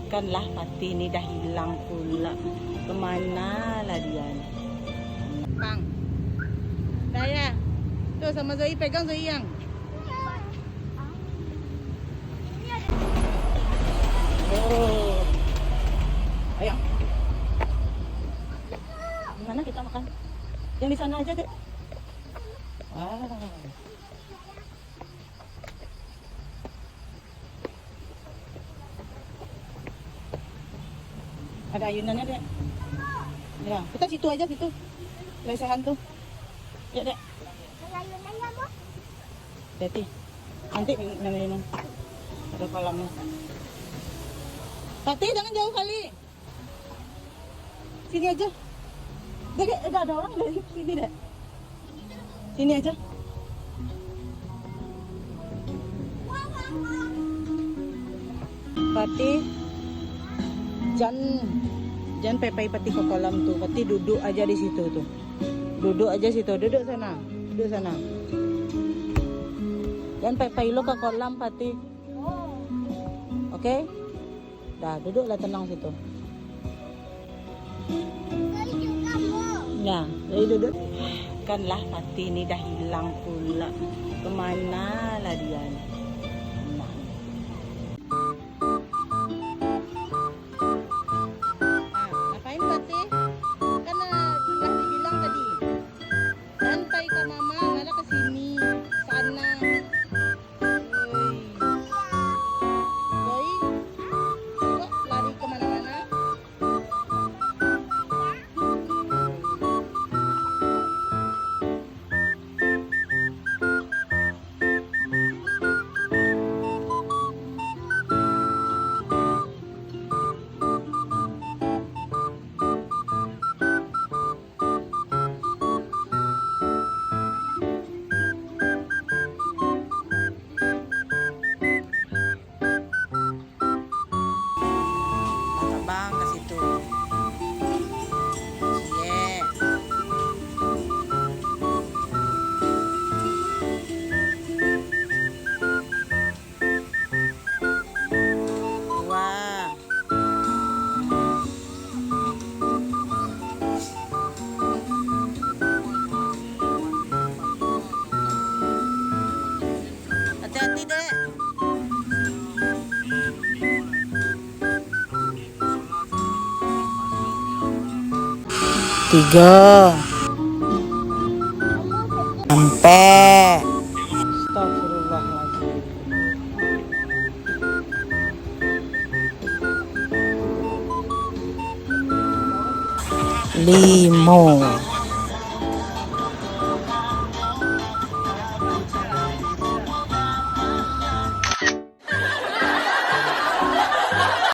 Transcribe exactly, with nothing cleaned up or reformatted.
Kan lah Fatih ni dah hilang pula. Kemana lah dia ni? Bang. Dah ya. Tuh sama Zoe, pegang Zoe yang. Oh. Ayo. Di mana kita makan? Yang di sana aja, Dek. Wah. Ada ayunannya, Dek. Ya, kita situ aja situ. Lesehan tuh. Ya, Dek. Hati-hati. Nanti minum-minum. Ada kolamnya. Fatih, jangan jauh kali. Sini aja. Dek, dek, ada orang dari sini, Dek. Sini aja. Fatih, jan, jan pai-pai Fatih ka kolam tu. Fatih duduk aja di situ tu. Duduk aja situ. Duduk sana. Duduk sana. Jan pai-pai lo ka kolam, Fatih. Oke? Dah, duduklah tenang situ. Nah, jadi duduk. Kan lah Fatih ni dah hilang pula. Kemana lah dia ni? Nah. Nah, ngapain Fatih? Kan lah, lah dibilang tadi. Jan pai ka mama, malah ka sini, sana. Oi. Oi. Kok lari kemana-mana? Abang ka situ. Ciek. Dua. Hati-hati, Dek. Tigo. Ampek. Astagfirullahaladzim. Limo.